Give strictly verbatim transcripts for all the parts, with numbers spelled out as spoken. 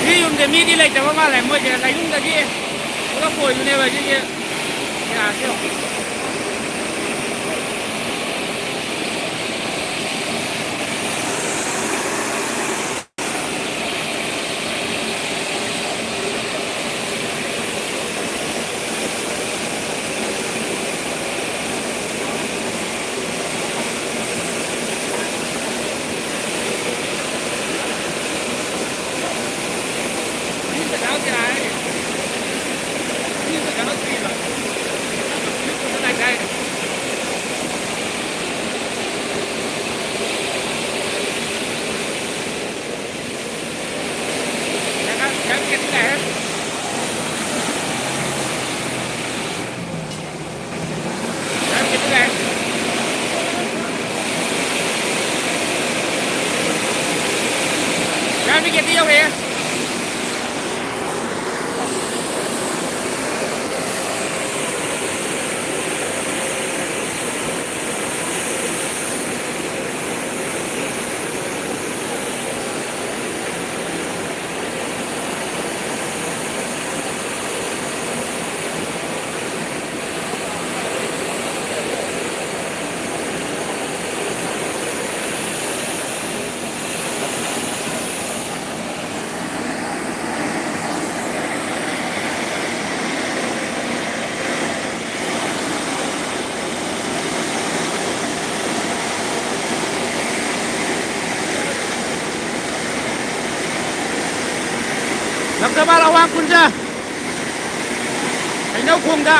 ꯁꯤ ꯌꯨꯝꯁꯦ ꯃꯤꯗꯤ ꯂꯩꯇꯕ ꯃꯥꯜꯂꯦ, ꯃꯣꯏꯁꯦ ꯂꯩꯅꯨꯡꯗꯒꯤ ꯄꯨꯂꯞ ꯀꯣꯏꯕꯅꯦꯕ ꯁꯤꯒꯤ ꯀꯌꯥꯁꯦ꯫ ꯌꯥꯝꯅ ꯈꯦꯠꯇꯤ ꯌꯧꯔꯛꯑꯦ꯫ ꯂꯝꯖꯃꯥꯜ ꯑꯋꯥꯡ ꯀꯨꯟꯖ꯫ ꯍꯩꯅꯧꯈꯣꯡꯗ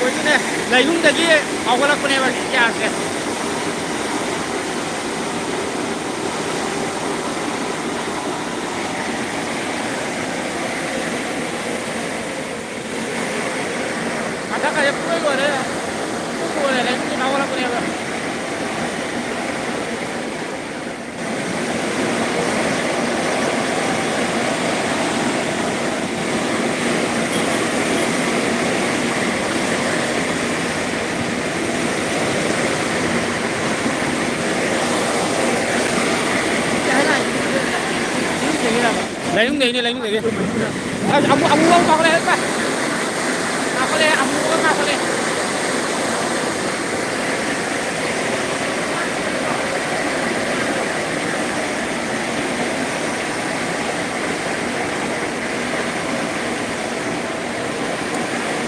ꯑꯣꯏꯗꯣꯏꯅꯦ꯫ ꯂꯩꯅꯨꯡꯗꯒꯤ ꯐꯥꯎꯒꯠꯂꯛꯄꯅꯦꯕ ꯁꯤ ꯀꯌꯥꯁꯦ꯫ ꯃꯊꯛ ꯀꯩꯗ ꯄꯨꯡꯂꯣꯏ ꯂꯣꯏꯔꯦ꯫ ꯄꯨꯡ ꯂꯣꯏꯔꯦ, ꯂꯩꯅꯨꯡꯗꯒꯤ ꯐꯥꯎꯒꯠꯂꯛꯄꯅꯦꯕ꯫ ꯂꯩꯅꯨꯡꯗꯩꯅꯦ, ꯂꯩꯅꯨꯡꯗꯩꯅꯦ꯫ ꯑꯁ, ꯑꯃꯨꯛ, ꯑꯃꯨꯛ ꯑꯃꯨꯛ ꯀꯥꯈꯠꯂꯛꯑꯦ, ꯍꯦꯛꯇ꯫ ꯀꯥꯈꯠꯂꯛꯑꯦ, ꯑꯃꯨꯛ ꯑꯃꯨꯛ ꯀꯥꯈꯠꯂꯛꯑꯦ꯫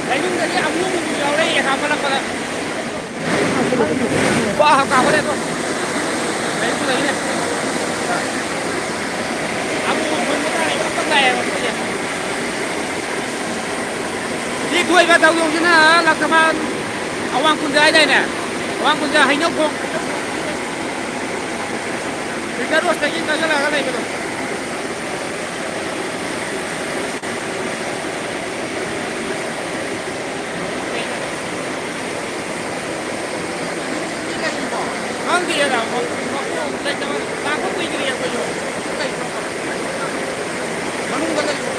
ꯂꯩꯅꯨꯡꯗꯒꯤ ꯑꯃꯨꯛ ꯑꯃꯨꯛ ꯌꯥꯎꯔꯛꯏ, ꯀꯥꯈꯠꯂꯛꯄꯗ꯫ ꯄꯥ ꯀꯥꯈꯠꯂꯦ ꯑꯗꯣ꯫ ꯂꯩꯅꯨꯡꯗꯒꯤꯅꯦ꯫ ꯑꯃꯨꯛ ꯑꯃꯨꯛ ꯍꯨꯟꯕ ꯇꯥꯔꯦ, ꯀꯞꯄ ꯇꯥꯏꯌꯦꯕ ꯑꯩꯈꯣꯏꯁꯦ꯫ ꯁꯤ ꯊꯣꯛꯏꯕ ꯊꯧꯗꯣꯛꯁꯤꯅ ꯂꯥꯛꯇꯃꯥꯟ ꯑꯋꯥꯡ ꯀꯨꯟꯖ ꯍꯥꯏꯗꯥꯏꯅꯦ? ꯑꯋꯥꯡ ꯀꯨꯟꯖ ꯍꯩꯅꯧꯈꯣꯡ꯫ ꯔꯤꯖꯔ ꯔꯣꯗꯇꯒꯤ ꯆꯪꯁꯤꯜꯂꯛꯑꯒ ꯂꯩꯕꯗꯣ꯫ ꯈꯪꯗꯦꯗ, ꯃ-, ꯃ-, ꯂꯩꯇꯕ, ꯂꯥꯛꯄ ꯀꯨꯏꯗ꯭ꯔꯤ ꯑꯩꯈꯣꯏꯁꯨ꯫ ꯃꯅꯨꯡꯗ ꯂꯩꯕ꯫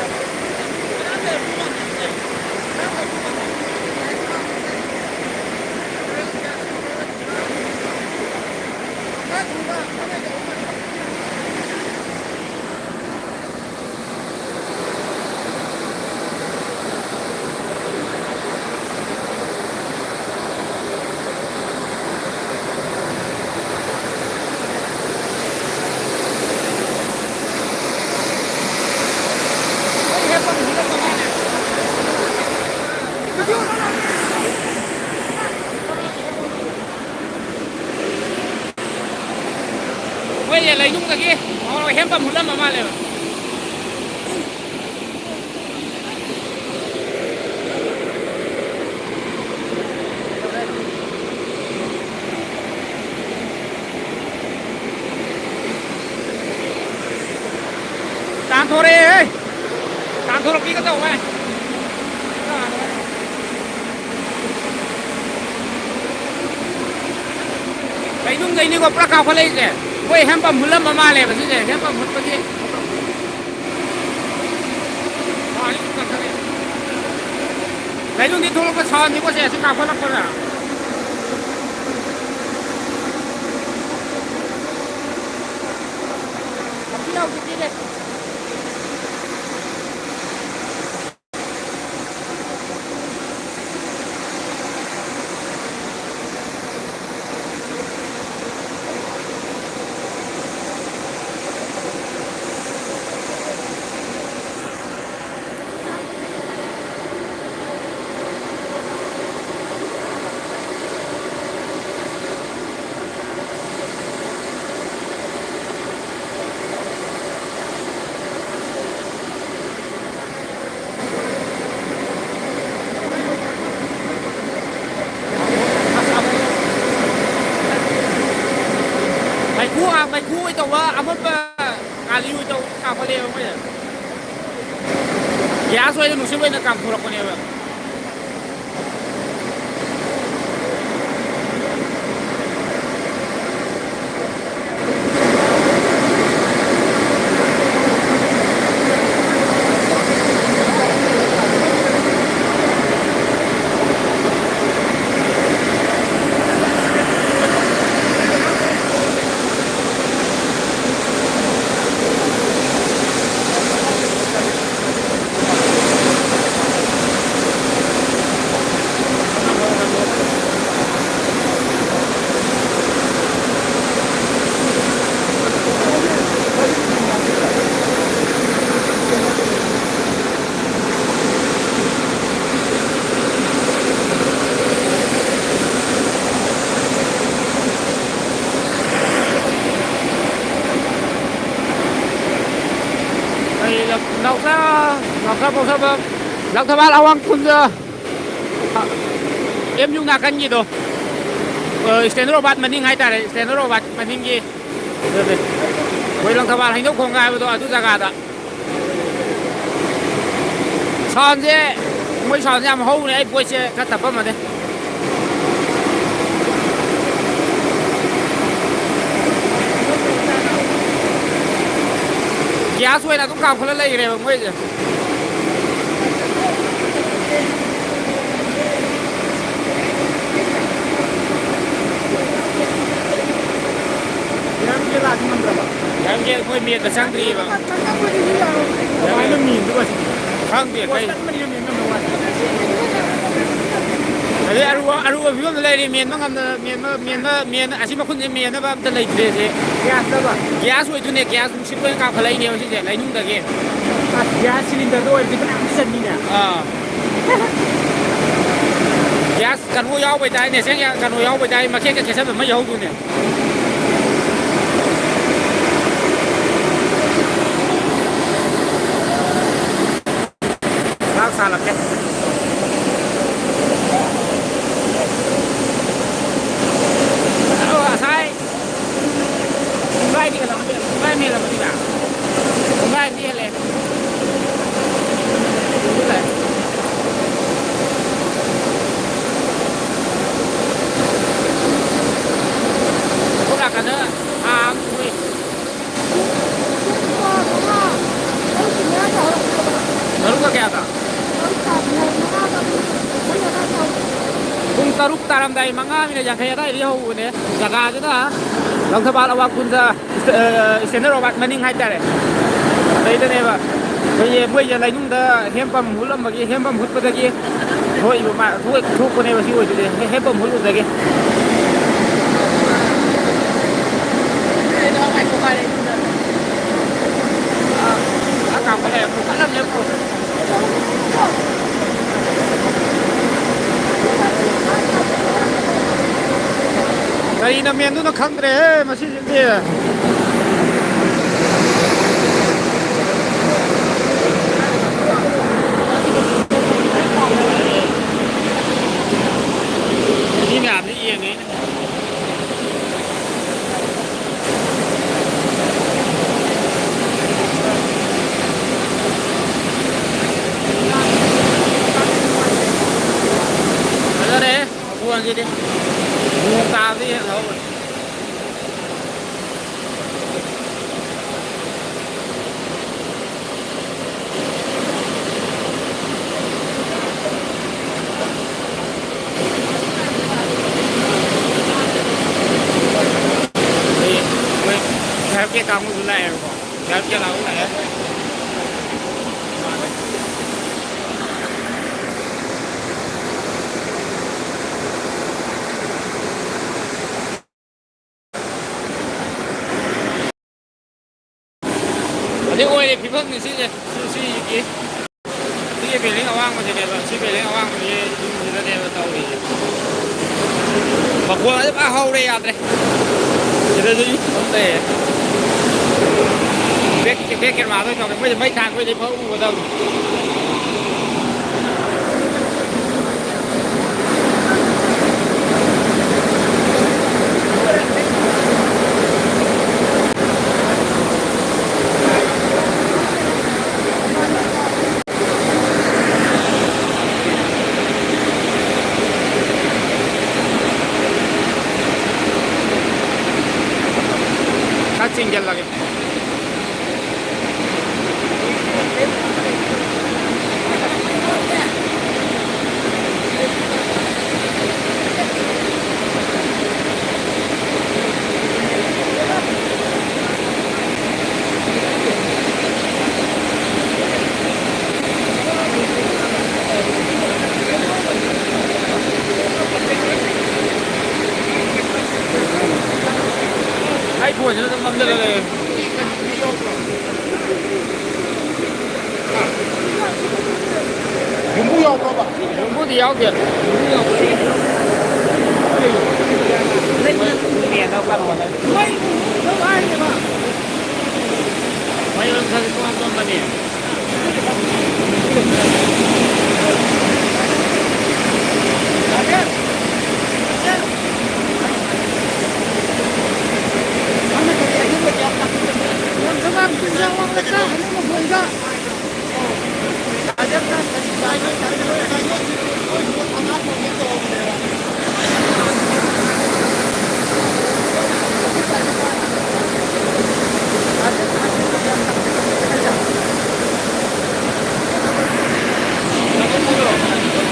ꯃꯣꯏꯁꯦ ꯂꯩꯅꯨꯡꯗꯒꯤ ꯍꯦꯟꯄꯝ ꯍꯨꯠꯂꯝꯕ ꯃꯥꯜꯂꯦꯕ꯫ ꯇꯥꯟꯊꯣꯔꯛꯑꯦꯍꯦ! ꯇꯥꯟꯊꯣꯔꯛꯄꯤꯒ ꯇꯧꯋꯦ! ꯂꯩꯅꯨꯡꯗꯩꯅꯤꯀꯣ ꯄꯨꯔꯥ ꯀꯥꯞꯈꯠꯂꯛꯏꯁꯦ꯫ ꯃꯣꯏ ꯍꯦꯟꯄꯝ ꯍꯨꯠꯂꯝꯕ ꯃꯥꯜꯂꯦꯕ ꯁꯤꯁꯦ꯫ ꯍꯦꯟꯄꯝ ꯍꯨꯠꯄꯒꯤ꯫ ꯂꯩꯅꯨꯡꯗꯤ ꯊꯣꯛꯂꯛꯄ ꯁꯥꯎꯟꯅꯤꯀꯣ ꯁꯦ ꯑꯁꯤ ꯀꯥꯞꯈꯠꯂꯛꯄꯗ꯫ ꯃꯄꯤ ꯌꯥꯎꯗꯦ ꯄꯤꯔꯦ꯫ ꯇꯧꯕ ꯑꯃꯝꯕ ꯀꯥꯂꯤ ꯑꯣꯏ ꯇꯧ ꯀꯥꯞꯈꯠꯂꯛꯑꯦꯕ ꯃꯣꯏꯅ꯫ ꯒ꯭ꯌꯥꯁ ꯑꯣꯏꯅ ꯅꯨꯡꯁꯤꯠ ꯑꯣꯏꯅ ꯀꯥꯝꯊꯣꯔꯛꯄꯅꯦꯕ꯫ ꯑꯩ ꯂꯝ-, ꯅꯥꯎꯆꯥ, ꯅꯥꯎꯆꯥ ꯄꯥꯎꯊꯕ, ꯂꯪꯊꯕꯥꯜ ꯑꯋꯥꯡ ꯈꯨꯟꯗ, ꯑꯦꯝ ꯌꯨ ꯅꯥꯀꯟꯒꯤꯗꯣ, ꯑ, ꯏꯁꯇꯦꯟꯗꯔ ꯔꯣꯕꯥꯠ ꯃꯅꯤꯡ ꯍꯥꯏꯇꯥꯔꯦ, ꯏꯁꯇꯦꯟꯗꯔ ꯔꯣꯕꯥꯠ ꯃꯅꯤꯡꯒꯤ, ꯑꯗꯨꯅꯦ꯫ ꯑꯩꯈꯣꯏ ꯂꯪꯊꯕꯥꯜ ꯍꯩꯅꯧꯈꯣꯡ ꯍꯥꯏꯕꯗꯣ ꯑꯗꯨ ꯖꯒꯥꯗ꯫ ꯁꯥꯎꯟꯁꯦ, ꯃꯣꯏ ꯁꯥꯎꯟꯁꯦ ꯌꯥꯝ ꯍꯧꯕꯅꯦ, ꯑꯩ ꯚꯣꯏꯁꯁꯦ ꯈꯔ ꯇꯞꯄꯝꯃꯅꯤ꯫ ꯒ꯭ꯌꯥꯁ ꯑꯣꯏꯅ ꯑꯗꯨꯝ ꯀꯥꯝꯈꯠꯂ ꯂꯩꯈ꯭ꯔꯦꯕ ꯃꯣꯏꯁꯦ꯫ ꯌꯥꯝꯒꯦ ꯃꯣꯏ ꯃꯦꯟꯗ ꯆꯪꯗ꯭ꯔꯤꯕ꯫ ꯀꯃꯥꯏꯅ ꯃꯦꯟꯗꯣꯏꯕ ꯁꯤꯗꯤ? ꯈꯪꯗꯦ, ꯀꯩ-, ꯄꯣꯁ ꯀꯟꯕꯅꯤꯅ ꯃꯦꯟ ꯉꯝꯗꯧ ꯃꯥꯟꯗꯦ꯫ ꯑꯗꯩ ꯑꯔꯨꯕ, ꯑꯔꯨꯕ ꯐꯤꯕꯝꯗ ꯂꯩꯔꯤ, ꯃꯦꯟꯕ ꯉꯝꯗꯅ, ꯃꯦꯟꯕ, ꯃꯦꯟꯕ, ꯃꯦꯟ-, ꯑꯁꯤ ꯃꯈꯨꯟꯁꯦ ꯃꯦꯟꯅꯕ ꯑꯝꯇ ꯂꯩꯇ꯭ꯔꯦ ꯁꯤ꯫ ꯒ꯭ꯌꯥꯁꯇꯕ? ꯒ꯭ꯌꯥꯁ ꯑꯣꯏꯗꯣꯏꯅꯦ, ꯒ꯭ꯌꯥꯁ ꯅꯨꯡꯁꯤꯠ ꯂꯣꯏꯅ ꯀꯥꯞꯈꯠꯂꯛꯏꯅꯦꯕ ꯁꯤꯁꯦ ꯂꯩꯅꯨꯡꯗꯒꯤ꯫ ꯑꯁ, ꯒ꯭ꯌꯥꯁ ꯁꯤꯂꯤꯟꯗꯔꯗꯣ ꯑꯣꯏꯔꯗꯤ ꯐꯅꯌꯥꯝ ꯆꯟꯅꯤꯅꯦ꯫ ꯑꯥ꯫ ꯒ꯭ꯌꯥꯁ ꯀꯩꯅꯣ ꯌꯥꯎꯕꯩ ꯇꯥꯏꯞꯅꯦ, ꯁꯦ ꯀꯩꯅꯣ ꯌꯥꯎꯕꯩ ꯇꯥꯏꯞ, ꯃꯈꯦꯠꯀ ꯈꯦꯠꯆꯟꯕ ꯑꯃ ꯌꯥꯎꯗꯣꯏꯅꯦ꯫ ꯆꯥꯛ ꯁꯥꯍꯜꯂꯛꯀꯦ꯫ ꯑꯗꯣ ꯉꯁꯥꯏ ꯏꯕꯥꯏꯗꯤ ꯀꯩꯅꯣ ꯂꯣꯏꯔꯝꯗꯥꯏ ꯃꯉꯥ ꯃꯤꯅꯠ ꯌꯥꯡꯈꯩ ꯑꯗꯥꯏꯗꯒꯤ ꯍꯧꯕꯅꯦ꯫ ꯖꯒꯥꯗꯨꯅ ꯂꯧꯊꯕꯥꯜ ꯑꯋꯥꯡ ꯈꯨꯜꯗ ꯏꯁ-, ꯑ, ꯏꯁꯇꯦꯟꯗꯔꯠ ꯑꯋꯥꯔꯗ ꯃꯅꯤꯡ ꯍꯥꯏꯇꯥꯔꯦ꯫ ꯑꯗꯩꯗꯅꯦꯕ ꯑꯩꯈꯣꯏꯒꯤ ꯃꯣꯏꯁꯦ ꯂꯩꯅꯨꯡꯗ ꯍꯦꯟ ꯄꯝ ꯍꯨꯠꯂꯝꯕꯒꯤ, ꯍꯦꯟ ꯄꯝ ꯍꯨꯠꯄꯗꯒꯤ ꯊꯣꯛꯏꯕ ꯃꯥ-, ꯊꯣꯛ-, ꯊꯣꯛꯄꯅꯦꯕ ꯁꯤ ꯑꯣꯏꯗꯣꯏꯁꯦ꯫ ꯍꯦ-, ꯍꯦꯟ ꯄꯝ ꯍꯨꯠꯂꯨꯕꯗꯒꯤ꯫ ꯑ, ꯀꯥꯞꯈꯠꯂꯛꯑꯦ, ꯄꯨꯈꯠꯂꯝꯃꯦ, ꯄꯨ-, ꯀꯔꯤꯅ ꯃꯦꯟꯗꯨꯅꯣ ꯈꯪꯗ꯭ꯔꯦꯍꯦ ꯃꯁꯤꯁꯤꯗꯤ꯫ ꯃꯤ ꯃꯌꯥꯝꯁꯤ ꯌꯦꯡꯉꯦ꯫ ꯐꯖꯔꯦ꯫ ꯃꯈꯣꯟꯁꯤꯗꯤ ꯅꯣꯡ ꯇꯥꯕꯗꯤ ꯍꯦꯟꯅ ꯍꯧꯔꯦ꯫ ꯑꯩ ꯃꯣꯏ ꯐꯥꯏꯚ ꯀꯦ ꯀꯥꯡꯕꯨꯁꯨ ꯂꯥꯛꯑꯦꯕꯀꯣ꯫ ꯐꯥꯏꯚ ꯀꯦ ꯂꯥꯛꯑꯣ ꯂꯥꯛꯑꯦ꯫ ꯑꯗꯩ ꯑꯣꯏꯔꯦ ꯐꯤꯕꯝꯅꯤ ꯁꯤꯁꯦ꯫ ꯁꯤ, ꯁꯤꯒꯤ, ꯁꯤꯒꯤ building ꯑꯋꯥꯡꯕꯁꯤꯅꯦꯕ꯫ ꯁꯤ building ꯑꯋꯥꯡꯕꯒꯤ ꯌꯨꯝꯁꯤꯗꯅꯦꯕ ꯇꯧꯔꯤꯁꯦ꯫ ꯃꯈꯣꯟ ꯑꯗꯨꯝ ꯍꯧꯔꯦ, ꯌꯥꯗ꯭ꯔꯦ꯫ ꯁꯤꯗꯁꯨ ꯌꯨꯝ ꯑꯃ ꯂꯩꯌꯦ꯫ Back, back camera ꯗ ꯑꯣꯏꯅ ꯇꯧꯔꯦ꯫ ꯃꯣꯏꯗꯤ ꯃꯩ ꯊꯥꯟꯕ ꯑꯣꯏꯗꯤ ꯐꯖꯅ ꯎꯒꯗꯕꯅꯤ꯫ ꯈꯔ ꯆꯤꯡꯁꯤꯜꯂꯒꯦ꯫ ꯌꯨꯝꯕꯨ ꯌꯥꯎꯕ꯭ꯔꯣꯕ? ꯌꯨꯝꯕꯨꯗꯤ ꯌꯥꯎꯗꯦ꯫ ꯃꯩ ꯃꯩ ꯃꯩ ꯇꯣꯉꯥꯟ ꯇꯣꯉꯥꯟꯕꯅꯤ꯫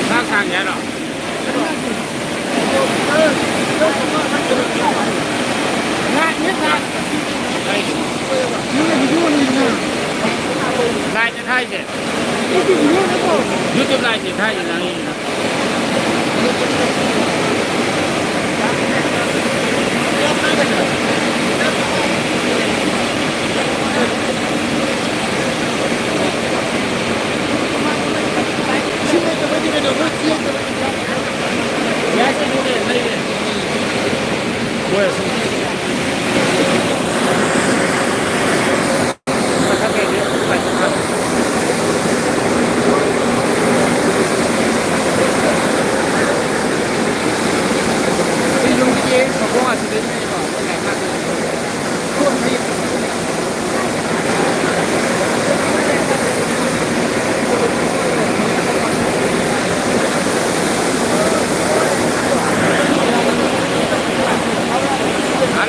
ꯆꯥꯛ ꯊꯥꯡꯒꯦ ꯍꯥꯏꯔꯣ? ꯂꯥꯏꯠꯅꯦ ꯊꯥꯏꯁꯦ꯫ YouTube ꯂꯥꯏꯠꯅꯦ ꯊꯥꯏꯁꯦ, ꯅꯪꯒꯤꯁꯤꯅ꯫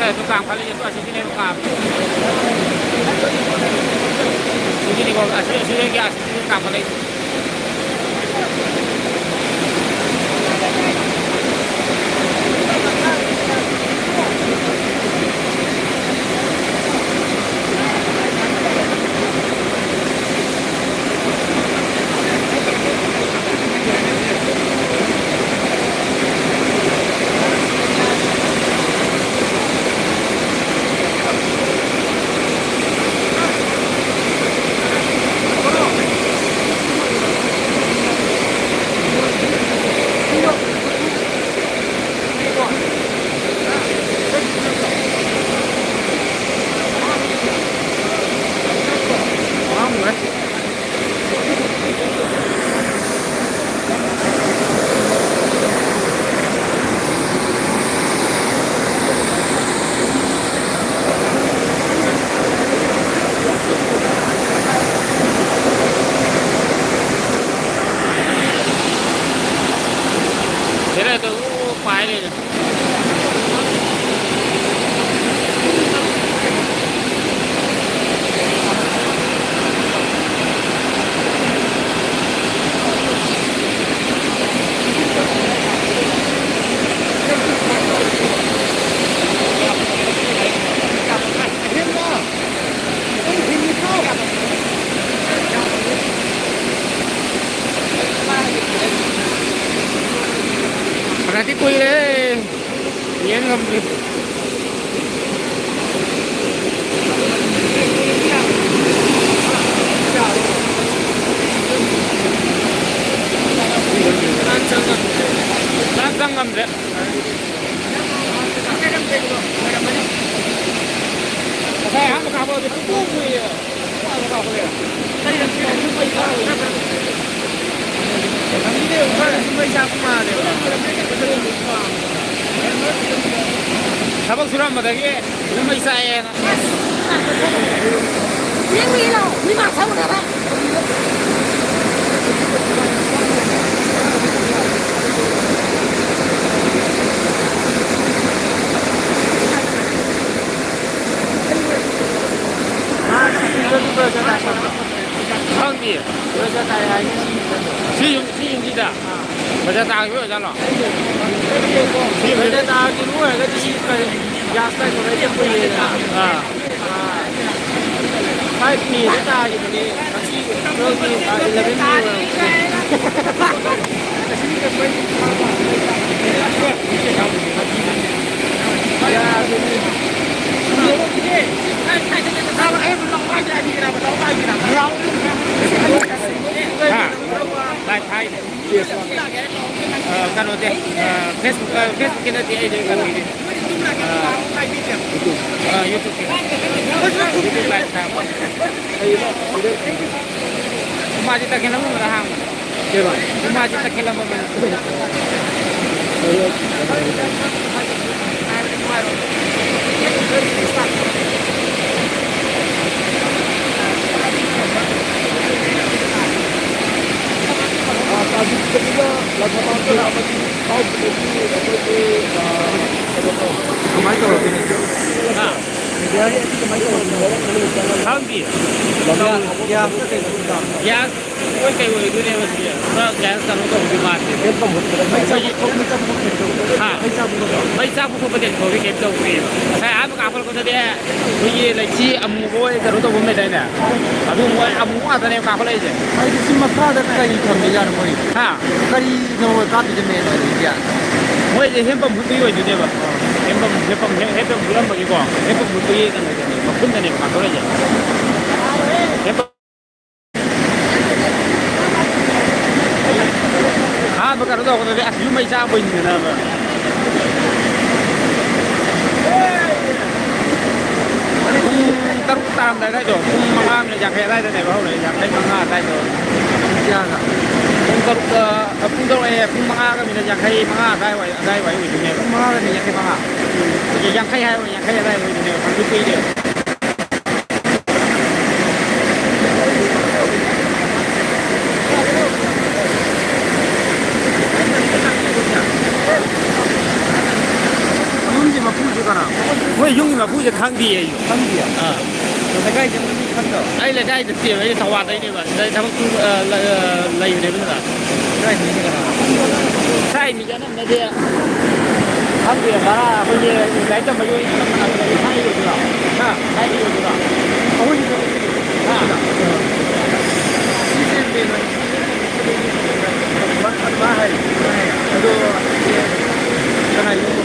ꯑꯗꯨ ꯀꯥꯡ ꯐꯠꯂꯤꯁꯦ ꯑꯁꯤ ꯁꯤꯅꯦꯕ ꯀꯥꯞꯄꯤ꯫ ꯁꯤꯒꯤꯅꯤꯀꯣ, ꯑꯁꯤ, ꯑꯁꯤꯗꯒꯤ ꯑꯁꯤ ꯀꯥꯞꯄꯗꯩ꯫ ꯀꯨꯏꯔꯦ꯫ ꯌꯦꯟ ꯉꯝꯗ꯭ꯔꯤ꯫ ꯆꯥꯛ ꯆꯪ ꯉꯝꯗ꯭ꯔꯦ꯫ ꯉꯁꯥꯏ ꯑꯍꯥꯟꯕ ꯀꯥꯞꯄꯗꯗꯤ ꯄꯨꯡꯄꯨ ꯄꯨꯏꯌꯦ꯫ ꯊꯕꯛ ꯁꯨꯔꯝꯕꯗꯒꯤ ꯑꯗꯨꯝ ꯃꯩ ꯆꯥꯛꯑꯦꯅ꯫ ꯌꯦꯡꯕꯤꯔꯣ, ꯃꯤ ꯃꯥꯡ ꯊꯝꯒꯗꯕ꯫ ꯈꯪꯗꯦ꯫ ꯁꯤ ꯌꯨꯝ, ꯁꯤ ꯌꯨꯝꯁꯤꯗ ꯕꯖꯥꯔ ꯇꯥꯈꯤꯕ ꯑꯣꯏꯖꯥꯠꯂꯣ? ꯁꯤ ꯌꯨꯝꯁꯤꯗ ꯕꯖꯥꯔ ꯇꯥꯈꯤꯕ ꯑꯣꯏꯔꯒꯗꯤ ꯁꯤ ꯀꯔꯤ ꯒ꯭ꯌꯥꯁ ꯂꯥꯏꯟ ꯂꯩꯇꯕ ꯀꯨꯏꯔꯦꯗꯅ꯫ ꯑꯥ꯫ ꯑꯥ, ꯐꯥꯏꯚ ꯃꯦꯗ ꯇꯥꯈꯤꯕꯅꯦ꯫ ꯉꯁꯤ ꯇꯨꯋꯦꯜꯐ ꯃꯦ, ꯑꯥ, ꯏꯂꯦꯚꯦꯟ ꯃꯦ ꯑꯣꯏꯔꯝꯒꯅꯤ꯫ ꯍꯥ? ꯂꯥꯏ ꯊꯥꯏꯅꯦ꯫ ꯑ, ꯀꯩꯅꯣꯗꯤ, ꯑ, Facebook, ꯑ, Facebook ꯀꯤ ꯅꯠꯇꯦ, ꯑꯩꯗꯤ ꯀꯩꯅꯣꯒꯤ, ꯑ, ꯑ, YouTube ꯀꯤ꯫ YouTube live ꯊꯥꯕ꯫ ꯃꯥꯗꯤ ꯇꯈꯦꯜ ꯑꯃ ꯍꯥꯡꯕꯅꯦ꯫ ꯀꯩꯕ? ꯃꯥꯗꯤ ꯇꯈꯦꯜ ꯑꯃ꯫ ꯀꯃꯥꯏꯅ ꯇꯧꯔꯒꯦ? ꯍꯥ? ꯈꯪꯗꯤꯌꯦ꯫ Gas, gas. ꯃꯣꯏ ꯀꯩ ꯑꯣꯏꯗꯣꯏꯅꯦꯕ ꯁꯤꯗꯤ? ꯄꯨꯔꯥ ꯒ꯭ꯌꯥꯁ ꯀꯩꯅꯣ ꯇꯧꯕꯗꯤ ꯃꯥꯟꯗꯦ꯫ ꯃꯩ ꯆꯥꯛꯄ ꯈꯣꯠꯄ ꯇꯧꯕ ꯀꯩꯝ ꯇꯧꯗꯦ꯫ ꯍꯥ? ꯃꯩ ꯆꯥꯛꯄ ꯈꯣꯠꯄ ꯇꯧꯕ? ꯃꯩ ꯆꯥꯛꯄ ꯈꯣꯠꯄꯗꯤ ꯍꯧꯖꯤꯛ ꯐꯥꯎꯗꯤ ꯀꯩꯝ ꯇꯧꯗ꯭ꯔꯤꯕ꯫ ꯉꯁꯥꯏ ꯑꯍꯥꯟꯕ ꯀꯥꯞꯄꯛꯄꯗꯗꯤ ꯑꯩꯈꯣꯏꯒꯤ ꯂꯩꯊꯤ ꯑꯃꯨꯕ ꯑꯣꯏ ꯀꯩꯅꯣ ꯇꯧꯕ ꯑꯃ ꯂꯩꯗꯥꯏꯅꯦ? ꯑꯗꯨ ꯃꯣꯏ ꯑꯃꯨꯕ ꯉꯥꯛꯇꯅꯦꯕ ꯀꯥꯞꯈꯠꯂꯛꯏꯁꯦ꯫ ꯑꯩꯗꯤ ꯁꯤ ꯃꯈꯥꯗ ꯀꯔꯤ ꯊꯝꯃꯤꯖꯥꯠꯅꯣ ꯃꯣꯏ? ꯍꯥ? ꯀꯔꯤꯅꯣ ꯃꯣꯏ ꯀꯥꯞꯄꯤꯁꯦ ꯃꯦꯟ ꯑꯣꯏꯔꯤꯁꯦ? ꯃꯣꯏꯁꯦ ꯍꯦꯟꯄꯝ ꯍꯨꯠꯄꯒꯤ ꯑꯣꯏꯗꯣꯏꯅꯦꯕ꯫ ꯍꯦꯟꯄꯝ, ꯍꯦꯟꯄꯝ, ꯍꯦꯟꯄꯝ ꯍꯨꯠꯂꯝꯕꯒꯤꯀꯣ, ꯍꯦꯟꯄꯝ ꯍꯨꯠꯄꯒꯤ ꯀꯩꯅꯣꯗꯅꯦ, ꯃꯈꯨꯟꯗꯅꯦꯕ ꯀꯥꯞꯊꯣꯔꯛꯏꯁꯦ꯫ ꯍꯦꯟꯄꯝ ꯑꯍꯥꯟꯕ ꯀꯩꯅꯣ ꯇꯧꯕꯗꯗꯤ ꯑꯁ ꯌꯨꯝ ꯃꯩ ꯆꯥꯛꯄꯣꯏ ꯅꯤꯡꯗꯅꯕ꯫ ꯄꯨꯡ ꯇꯔꯨꯛ ꯇꯥꯔꯝꯗꯥꯏ ꯑꯗꯥꯏꯗꯣ, ꯄꯨꯡ ꯃꯉꯥ ꯃꯤꯅꯤꯠ ꯌꯥꯡꯈꯩ ꯑꯗꯥꯏꯗꯅꯦꯕ ꯍꯧꯔꯛꯏꯁꯦ, ꯌꯥꯡꯈꯩ ꯃꯉꯥ ꯑꯗꯥꯏꯗꯣ꯫ ꯀꯌꯥꯒ? ꯄꯨꯡ ꯇꯔꯨꯛꯇ, ꯄꯨꯡ ꯇꯔꯨꯛ ꯑꯦ, ꯄꯨꯡ ꯃꯉꯥꯒ ꯃꯤꯅꯤꯠ ꯌꯥꯡꯈꯩ ꯃꯉꯥ ꯑꯗꯥꯏꯋꯥꯏ, ꯑꯗꯥꯏꯋꯥꯏ ꯑꯣꯏꯗꯣꯏꯅꯦꯕ꯫ ꯄꯨꯡ ꯃꯉꯥꯒ ꯃꯤꯅꯤꯠ ꯌꯥꯡꯈꯩ ꯃꯉꯥ? ꯌꯥꯡꯈꯩ ꯍꯥꯏꯔꯣ, ꯌꯥꯡꯈꯩ ꯑꯗꯥꯏ ꯑꯣꯏꯗꯣꯏꯅꯦꯕ, ꯈꯪꯗꯦ ꯀꯨꯏꯔꯦ꯫ ꯌꯨꯝꯒꯤ ꯃꯄꯨꯁꯦ ꯀꯅꯥ? ꯃꯣꯏ ꯌꯨꯝꯒꯤ ꯃꯄꯨꯁꯦ ꯈꯪꯗꯤꯌꯦ ꯑꯩꯁꯨ꯫ ꯈꯪꯗꯤꯌꯦ? ꯑꯥ꯫ ꯂꯩꯀꯥꯏꯗ ꯃꯤ ꯈꯪꯗꯕ? ꯑꯩ ꯂꯩꯀꯥꯏꯗ ꯅꯠꯇꯦꯕ, ꯑꯩ ꯊꯧꯕꯥꯜꯗꯩꯅꯦꯕ꯫ ꯁꯤꯗ ꯊꯕꯛ ꯁꯨ-, ꯑ, ꯂ-, ꯑ, ꯂꯩꯕꯅꯦꯕ ꯁꯤꯗ꯫ ꯀꯥꯏꯗꯩꯅꯣ ꯀꯅꯥ? ꯁ꯭ꯋꯥꯏ ꯃꯤꯁꯦ ꯑꯅꯝꯕꯅꯗꯤ ꯈꯪꯗꯦ, ꯚꯔꯥ ꯑꯩꯈꯣꯏꯒꯤ ꯂꯥꯏꯔꯤꯛ ꯇꯝꯕꯒꯤ ꯑꯣꯏꯅ ꯁꯥꯏ ꯑꯣꯏꯗꯣꯏꯔꯣ? ꯍꯥ? ꯁꯥꯏ ꯑꯣꯏꯗꯣꯏꯔꯣ? ꯑꯩꯈꯣꯏꯒꯤ ꯊꯕꯛꯁꯤ ꯍꯥ? ꯁꯤꯁꯦ ꯃꯦꯟ ꯑꯣꯏꯅ ꯑꯗꯨꯃꯥꯏꯅ ꯍꯥꯏ꯫ ꯑꯗꯣ ꯀꯅꯥ ꯌꯨꯝ?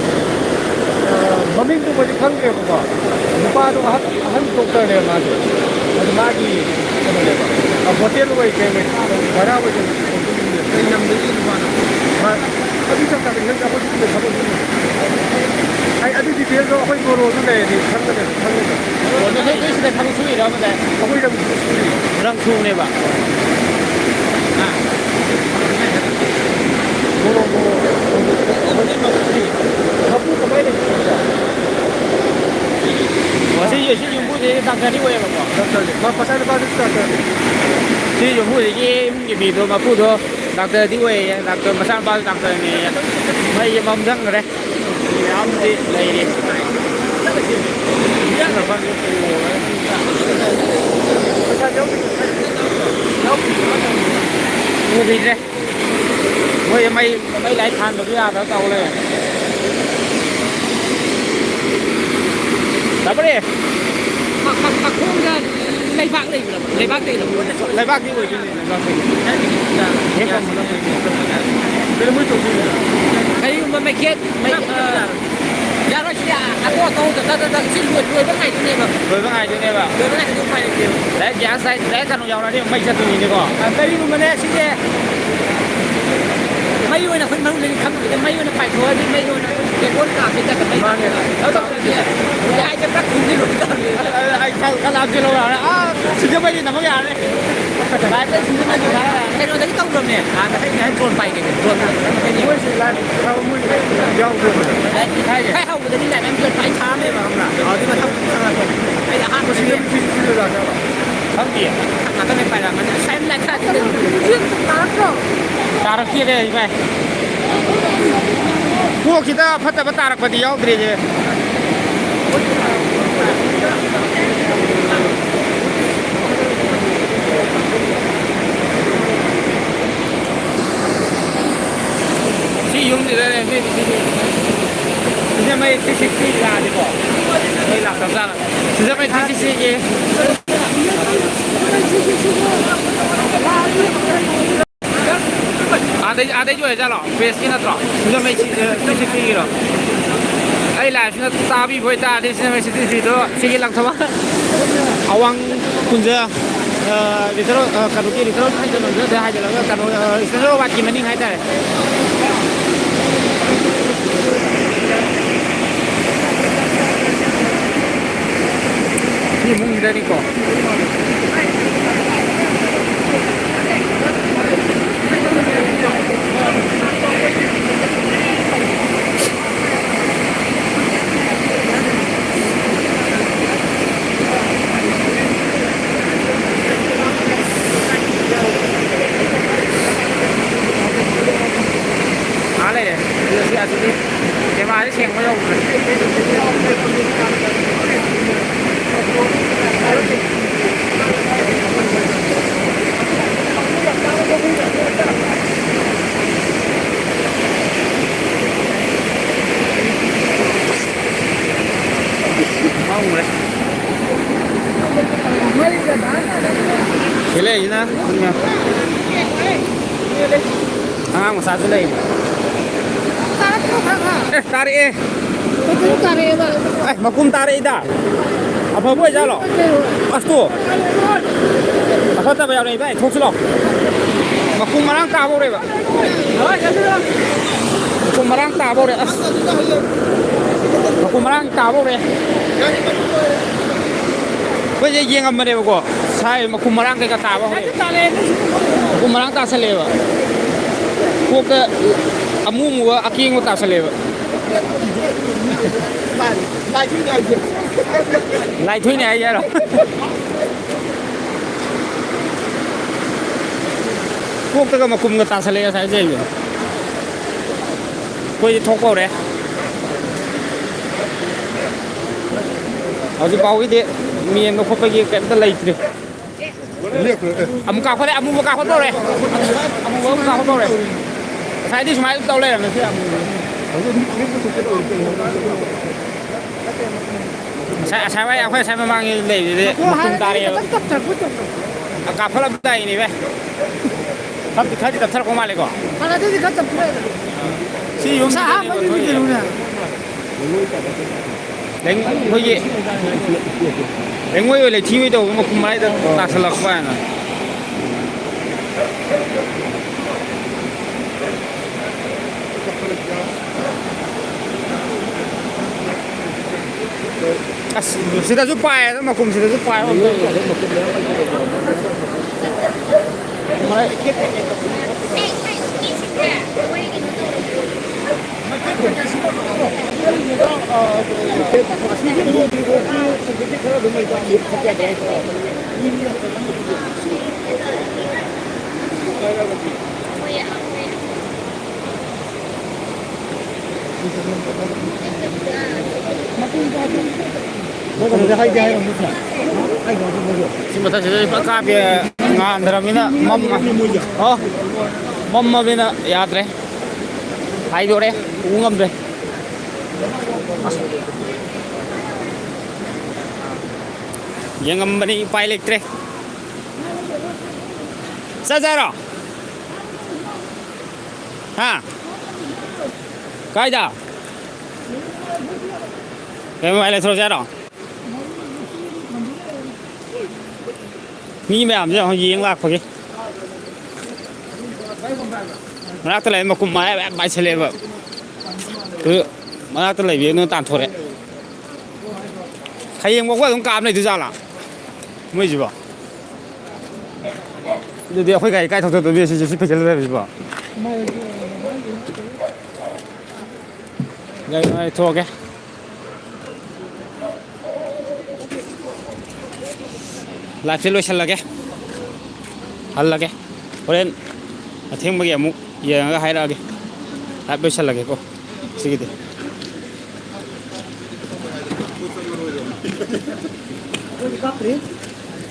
ꯑ, ꯃꯃꯤꯡꯗꯨꯃꯗꯤ ꯈꯪꯗ꯭ꯔꯦꯕꯀꯣ꯫ ꯅꯨꯄꯥꯗꯣ ꯑꯍꯟ, ꯑꯍꯟ ꯗꯣꯛꯇꯔꯅꯦꯕ ꯃꯥꯁꯦ꯫ ꯑꯗꯨ ꯃꯥꯒꯤ ꯀꯩꯅꯣꯅꯦꯕ꯫ ꯑ, ꯍꯣꯇꯦꯜ ꯑꯣꯏ ꯀꯩ ꯑꯣꯏ, ꯚꯔꯥ ꯑꯣꯏ ꯀꯩ ꯑꯣꯏ꯫ ꯀꯩ ꯂꯝꯗꯒꯤ ꯅꯨꯄꯥꯅꯣ? ꯃꯥ ꯑꯗꯨ ꯆꯞ ꯆꯥꯕꯗꯤ ꯈꯪꯗꯦ, ꯑꯩꯈꯣꯏꯁꯨ ꯁꯤꯗ ꯊꯕꯛ ꯁꯨꯗꯦ꯫ ꯑꯩ ꯑꯗꯨ ꯗꯤꯇꯦꯜꯗꯣ ꯑꯩꯈꯣꯏ ꯃꯣꯔꯣꯗ ꯂꯩꯔꯗꯤ ꯈꯪꯒꯗꯕ, ꯈꯪꯒꯗꯕ꯫ ꯑꯣ, ꯅꯈꯣꯏ, ꯅꯈꯣꯏ ꯁꯤꯗ ꯊꯕꯛ ꯁꯨꯔꯤꯔꯕ, ꯚꯥꯏ? ꯑꯩꯈꯣꯏ ꯂꯝ ꯁꯨꯔꯤ꯫ ꯔꯪꯁꯨꯅꯦꯕ꯫ ꯃꯣꯔꯣ, ꯃꯣꯔꯣ꯫ ꯃꯄꯨ ꯀꯃꯥꯏꯅ ꯂꯩꯒꯦ? ꯑꯣ, ꯁꯤ, ꯁꯤ ꯌꯨꯝꯕꯨꯁꯦ ꯗꯥꯛꯇꯔꯗꯤ ꯑꯣꯏꯌꯦꯕꯀꯣ? ꯗꯥꯛꯇꯔꯅꯤ꯫ ꯃꯥ ꯃꯆꯥꯅꯨꯄꯥꯁꯨ ꯗꯥꯛꯇꯔꯅꯤ꯫ ꯁꯤ ꯌꯨꯝꯕꯨꯁꯤꯒꯤ ꯏꯃꯨꯡꯒꯤ ꯃꯤꯗꯣ, ꯃꯄꯨꯗꯣ ꯗꯥꯛꯇꯔꯗꯤ ꯑꯣꯏꯌꯦ, ꯗꯥꯛꯇꯔ ꯃꯆꯥꯅꯨꯄꯥꯁꯨ ꯗꯥꯛꯇꯔꯅꯦꯌꯦ꯫ ꯃꯩꯁꯦ ꯃꯝꯁꯤꯟꯈ꯭ꯔꯦ꯫ ꯃꯌꯥꯝꯗꯤ ꯂꯩꯔꯤ꯫ ꯂꯩꯇ꯭ꯔꯦ꯫ ꯃꯣꯏ ꯃꯩ, ꯃꯩ ꯂꯥꯏꯠ ꯊꯥꯟꯕꯗꯨ ꯌꯥꯗ꯭ꯔꯥ ꯇꯧ ꯂꯩꯔꯦ꯫ ꯇꯥꯃꯣꯅꯦ꯫ ꯃ-, ꯃ-, ꯃꯈꯣꯡꯗ ꯂꯩꯕꯥꯛ ꯂꯩꯕ꯭ꯔꯕ? ꯂꯩꯕꯥꯛ ꯂꯩꯕ꯭ꯔꯕ? ꯂꯩꯕꯥꯛꯇꯤ ꯑꯣꯏꯗꯣꯏꯅꯦ, ꯂꯩꯕꯥꯛꯇꯤ꯫ ꯍꯦꯛ ꯄꯝꯕꯗ ꯑꯣꯏꯗꯣꯏꯅꯦ꯫ ꯀꯩꯅꯣ ꯃꯣꯏ ꯇꯧꯗꯣꯏꯅꯦ꯫ ꯀꯔꯤꯒꯨꯝꯕ ꯃꯩꯈꯦꯠ, ꯃꯩ-, ꯑ, ꯌꯥꯔꯣꯏ, ꯁꯤꯗꯤ ꯑꯇꯣ ꯑꯇꯧꯗ ꯇ-, ꯇ-, ꯇ-, ꯁꯤ ꯂꯣꯏ-, ꯂꯣꯏꯕ ꯉꯥꯏꯗꯣꯏꯅꯦꯕ꯫ ꯂꯣꯏꯕ ꯉꯥꯏꯗꯣꯏꯅꯦꯕ꯫ ꯂꯣꯏꯕ ꯉꯥꯏꯗꯣꯏꯅꯦ, ꯎꯄꯥꯏ ꯂꯩꯇꯦꯕ꯫ ꯗꯥꯏꯔꯦꯛ ꯒ꯭ꯌꯥꯁ ꯂꯥꯏꯠ, ꯗꯥꯏꯔꯦꯛ ꯀꯩꯅꯣ ꯌꯥꯎꯔꯗꯤ ꯃꯩ ꯆꯠꯇꯣꯏꯅꯤꯅꯦꯀꯣ꯫ ꯑ, ꯀꯔꯤꯒꯨꯝꯕꯅꯦ ꯁꯤꯁꯦ, ꯃꯩ ꯑꯣꯏꯅ ꯑꯩꯈꯣꯏ ꯃꯅꯨꯡꯗꯗꯤ ꯈꯪꯗꯦ, ꯃꯩ ꯑꯣꯏꯅ ꯄꯥꯏꯊꯣꯛꯑꯗꯤ ꯃꯩ ꯑꯣꯏꯅ ꯕꯦꯡꯒꯣꯜ ꯀꯥꯞꯄꯦ ꯆꯠꯇ ꯃꯩ ꯃꯥꯅꯦ꯫ ꯀꯥꯞꯄꯦ꯫ ꯑꯗꯨ ꯇꯧꯗ꯭ꯔꯗꯤ ꯌꯥꯏꯗ ꯄꯨꯔꯥ ꯈꯨꯟꯗꯤ ꯂꯣꯏ ꯇꯧꯔꯦ꯫ ꯑ, ꯑꯩ ꯈꯔ, ꯈꯔ ꯂꯥꯞꯁꯤꯜꯂꯣ ꯌꯥꯔꯦ꯫ ꯑꯥ, ꯁꯤꯡꯖꯃꯩꯗꯤ ꯅꯃꯛ ꯌꯥꯔꯦ꯫ ꯂꯥꯏꯐꯇ ꯁꯤꯡꯖꯃꯩꯗꯤ ꯌꯥꯔꯦ꯫ ꯀꯩꯅꯣꯗꯒꯤ ꯇꯧꯔꯕꯅꯦ꯫ ꯑꯥ, ꯉꯁꯥꯏ, ꯉꯁꯥꯏ ꯗ꯭ꯔꯣꯟ ꯄꯥꯏ ꯀꯩꯅꯣ, ꯗ꯭ꯔꯣꯟ ꯄꯥꯏ꯫ ꯃꯣꯏꯁꯦ ꯂꯥꯏꯐ ꯊꯥꯕ ꯃꯣꯏ ꯌꯥꯎꯗꯦꯕ꯫ ꯍꯥꯏꯗꯤ ꯍꯥꯏ ꯍꯧꯕꯗꯗꯤ ꯂꯥꯏꯐ ꯌꯥꯝ ꯄꯥꯏ ꯊꯥꯔꯝꯃꯦꯕ, ꯈꯪꯕ꯭ꯔꯥ? ꯑꯗꯨꯒꯤ ꯃꯊꯪ ꯈꯪꯉꯛꯄꯅꯦ꯫ ꯑꯩ ꯑꯍꯥꯟꯕ ꯁꯤꯗ ꯁꯤꯗꯤ ꯈꯪꯗꯤꯌꯦ꯫ ꯉꯥꯛꯇꯪ ꯂꯩ ꯄꯥꯏꯔꯛꯑꯝꯃꯅꯤ꯫ ꯑꯁ, ꯌꯥꯝ ꯂꯥꯏ ꯊꯥꯗꯦ꯫ ꯇꯥꯔꯛꯇ꯭ꯔꯣ? ꯇꯥꯔꯛꯇꯦꯗ, ꯏꯕꯥꯏ꯫ ꯄꯣꯠ ꯈꯤꯇ ꯐꯠꯇꯕ ꯇꯥꯔꯛꯄꯗꯤ ꯌꯥꯎꯗ꯭ꯔꯤꯁꯦ꯫ ꯁꯤ ꯌꯨꯝꯁꯤꯗꯅꯦ, ꯁꯤ, ꯁꯤ, ꯁꯤ, ꯁꯤꯡꯖꯃꯩ three sixty ꯌꯥꯔꯗꯤꯀꯣ, ꯃꯩ ꯂꯥꯛꯇꯕꯖꯥꯠꯂ? ꯁꯤꯡꯖꯃꯩ three sixty ꯒꯤ꯫ ꯑꯥꯗꯩ, ꯑꯥꯗꯩ ꯑꯣꯏꯔꯖꯥꯠꯂꯣ? ꯄ꯭ꯔꯦꯁꯀꯤ ꯅꯠꯇ꯭ꯔꯣ? ꯁꯤꯡꯖꯃꯩ ꯁꯤ-, ꯑ, three sixty ꯒꯤꯔꯣ? ꯑꯩ ꯂꯥꯏꯐꯁꯤꯅ ꯇꯥꯕꯤꯕ ꯑꯣꯏꯇꯥꯔꯗꯤ ꯁꯤꯡꯖꯃꯩ three sixty ꯗꯣ ꯁꯤꯒꯤ ꯂꯪꯊꯕꯥꯜ ꯑꯋꯥꯡ ꯀꯨꯟꯖ, ꯑ, ꯔꯤꯇꯔ-, ꯑ, ꯀꯩꯅꯣꯒꯤ ꯔꯤꯇꯔ ꯍꯥꯏꯖꯜꯂꯒ, ꯀꯩꯅꯣ, ꯑ, ꯏꯁꯇꯦꯟꯗꯔ ꯋꯥꯠꯀꯤ ꯃꯅꯤꯡ ꯍꯥꯏꯇꯥꯔꯦ꯫ ꯁꯤ ꯏꯃꯨꯡꯁꯤꯗꯅꯤꯀꯣ꯫ ꯑꯥ ꯂꯩꯔꯦ꯫ ꯑꯁꯤ, ꯑꯁꯤꯗꯤ ꯀꯦꯃꯦꯔꯥꯁꯤ ꯁꯦꯡꯕ ꯌꯧꯗ꯭ꯔꯦ꯫ ꯁꯤ ꯂꯩꯔꯤꯁꯤꯅ ꯑꯉꯥꯡ ꯃꯆꯥꯁꯨ ꯂꯩ꯫ ꯇꯥꯔꯛꯄ꯭ꯔꯣ ꯈꯔ ꯈꯔ? ꯑꯦ, ꯇꯥꯔꯛꯑꯦ꯫ ꯐꯖꯅ ꯇꯥꯔꯛꯑꯦꯕ꯫ ꯑꯦ, ꯃꯀꯨꯝ ꯇꯥꯔꯛꯏꯗ꯫ ꯑꯐꯕ ꯑꯣꯏꯖꯥꯠꯂꯣ? ꯑꯁꯇꯣ꯫ ꯑꯐꯠꯇꯕ ꯌꯥꯎꯔꯛꯏ ꯚꯥꯏ, ꯊꯣꯛꯁꯤ ꯂꯥꯎ꯫ ꯃꯀꯨꯝ ꯃꯔꯥꯡ ꯇꯥꯕ ꯍꯧꯔꯦꯕ꯫ ꯃꯀꯨꯝ ꯃꯔꯥꯡ ꯇꯥꯕ ꯍꯧꯔꯦ ꯑꯁ꯫ ꯃꯀꯨꯝ ꯃꯔꯥꯡ ꯇꯥꯕ ꯍꯧꯔꯦ꯫ ꯑꯩꯈꯣꯏꯁꯦ ꯌꯦꯡꯉꯝꯕꯅꯦꯕꯀꯣ꯫ ꯁꯥꯏ ꯃꯀꯨꯝ ꯃꯔꯥꯡ ꯀꯩꯀꯥ ꯇꯥꯕ ꯍꯧꯔꯦ꯫ ꯃꯀꯨꯝ ꯃꯔꯥꯡ ꯇꯥꯁꯜꯂꯛꯑꯦꯕ꯫ ꯀꯣꯛꯇ ꯑꯃꯨ ꯑꯃꯨꯕ ꯑꯀꯦꯡꯕ ꯇꯥꯁꯜꯂꯛꯑꯦꯕ꯫ ꯂꯥꯏꯊꯣꯏꯅꯦ ꯍꯥꯏ ꯌꯥꯔꯣ? ꯀꯣꯛꯇꯒ ꯃꯀꯨꯝꯒ ꯇꯥꯁꯜꯂꯛꯑꯦ ꯉꯁꯥꯏ ꯆꯦꯡꯁꯦ꯫ ꯑꯩꯈꯣꯏꯗꯤ ꯊꯣꯛꯄ ꯍꯧꯔꯦ꯫ ꯍꯧꯖꯤꯛ ꯐꯥꯎꯒꯤꯗꯤ ꯃꯦꯟꯕ ꯈꯣꯠꯄꯒꯤ ꯀꯩꯝꯇ ꯂꯩꯇ꯭ꯔꯤ꯫ ꯂꯦꯞꯈ꯭ꯔꯦ꯫ ꯑꯃꯨꯛ ꯀꯥꯞꯈꯠꯂꯦ, ꯑꯃꯨꯕ ꯀꯥꯞꯈꯠꯇꯧꯔꯦ꯫ ꯑꯃꯨꯕ ꯑꯃꯨꯛ ꯀꯥꯞꯈꯠꯇꯧꯔꯦ꯫ ꯉꯁꯥꯏꯗꯤ ꯁꯨꯃꯥꯏꯅ ꯑꯗꯨꯝ ꯇꯧ ꯂꯩꯔꯝꯃꯦ ꯁꯤ ꯑꯃꯨꯕ꯫ ꯍꯧꯖꯤꯛ ꯃꯤ ꯊꯦꯛꯄ ꯊꯣꯛꯀꯦ ꯇꯧꯔꯤ ꯀꯩꯅꯣ? ꯉꯁꯥꯏ, ꯉꯁꯥꯏ ꯋꯥꯏ ꯑꯩꯈꯣꯏ ꯉꯁꯥꯏ ꯃꯃꯥꯡꯒꯤ ꯂꯩꯕꯗꯨꯗꯤ ꯃꯇꯨꯡ ꯇꯥꯔꯛꯑꯦꯕ꯫ ꯈꯤꯇꯪ ꯇꯞꯊꯔꯛꯄ ꯇꯧꯕ꯫ ꯀꯥꯞꯈꯠꯂꯝꯗꯥꯏꯅꯦ ꯚꯥꯏ꯫ ꯈꯔꯗꯤ, ꯈꯔꯗꯤ ꯇꯞꯊꯔꯛꯄ ꯃꯥꯜꯂꯦꯀꯣ꯫ ꯍꯥꯟꯅꯗꯩꯗꯤ ꯈꯔ ꯇꯞꯊꯔꯛꯑꯦ꯫ ꯁꯤ ꯌꯨꯝ ꯅꯨꯡꯁꯥ ꯍꯥꯞꯄꯗꯨꯗꯤ ꯀꯩꯅꯣꯅꯦ꯫ ꯂꯩꯉꯣꯏ-, ꯑꯩꯈꯣꯏꯒꯤ ꯂꯩꯉꯣꯏ ꯑꯣꯏ ꯂꯩꯊꯤ ꯑꯣꯏ ꯇꯧꯕ ꯃꯈꯨꯝ ꯃꯔꯥꯏꯗ ꯇꯥꯁꯜꯂꯛꯄ ꯍꯥꯏꯅ꯫ ꯑꯁ, ꯁꯤꯗꯁꯨ ꯄꯥꯏ, ꯑꯗꯨꯝ ꯃꯈꯨꯝ ꯁꯤꯗꯁꯨ ꯄꯥꯏ꯫ ꯁꯤ ꯃꯊꯛꯁꯤꯗ ꯐꯖ ꯀꯥꯞꯄꯦ꯫ ꯉꯥꯟꯗ꯭ꯔꯕꯅꯤꯅ ꯃꯝꯃ-, ꯑꯣ, ꯃꯝꯃꯕꯅꯤꯅ ꯌꯥꯗ꯭ꯔꯦ꯫ ꯍꯥꯏꯗꯣꯔꯦ, ꯎ ꯉꯝꯗ꯭ꯔꯦ꯫ ꯌꯦꯡꯉꯝꯕꯅꯤ, ꯎꯄꯥꯏ ꯂꯩꯇ꯭ꯔꯦ꯫ ꯆꯠꯁꯦ ꯍꯥꯏꯔꯣ? ꯍꯥ? ꯀꯥꯏꯗ? ꯀꯩ ꯃꯣꯕꯥꯏꯜ ꯂꯩꯊꯣꯔꯛꯁꯦ ꯍꯥꯏꯔꯣ? ꯃꯤ ꯃꯌꯥꯝꯁꯦ ꯌꯦꯡꯉꯣ, ꯌꯦꯡ ꯂꯥꯛꯄꯒꯤ꯫ ꯃꯅꯥꯛꯇ ꯂꯩꯕ ꯃꯀꯨꯝ ꯃꯌꯥꯝ ꯃꯌꯥꯝ ꯄꯥꯏꯁꯜꯂꯛꯑꯦꯕ꯫ ꯑꯗꯨ ꯃꯅꯥꯛꯇ ꯂꯩꯕ ꯑꯗꯨꯅ ꯇꯥꯟꯊꯣꯔꯛꯑꯦ꯫ ꯍꯌꯦꯡ ꯐꯥꯎꯕ ꯑꯗꯨꯝ ꯀꯥꯞ ꯂꯩꯗꯣꯏ ꯖꯥꯠꯂꯥ ꯃꯣꯏꯁꯤꯕꯣ? ꯑꯗꯨꯗꯤ ꯑꯩꯈꯣꯏ ꯒꯥꯔꯤ ꯀꯥꯏ ꯊꯧꯗꯗꯣꯏꯅꯣ ꯁꯤꯁꯦ, ꯁꯤ ꯄꯩꯁꯜ ꯂꯩꯔꯝꯃꯤꯁꯤꯕꯣ? ꯒꯥꯔꯤ ꯊꯣꯛꯑꯒꯦ꯫ ꯂꯥꯏꯐꯁꯦ ꯂꯣꯏꯁꯤꯜꯂꯒꯦ, ꯍꯜꯂꯒꯦ꯫ ꯍꯣꯔꯦꯟ ꯑꯊꯦꯡꯕꯒꯤ ꯑꯃꯨꯛ ꯌꯦꯡꯉꯒ ꯍꯥꯏꯔꯛꯑꯒꯦ꯫ ꯂꯥꯏꯐ ꯂꯣꯏꯁꯤꯜꯂꯒꯦꯀꯣ ꯁꯤꯒꯤꯗꯤ꯫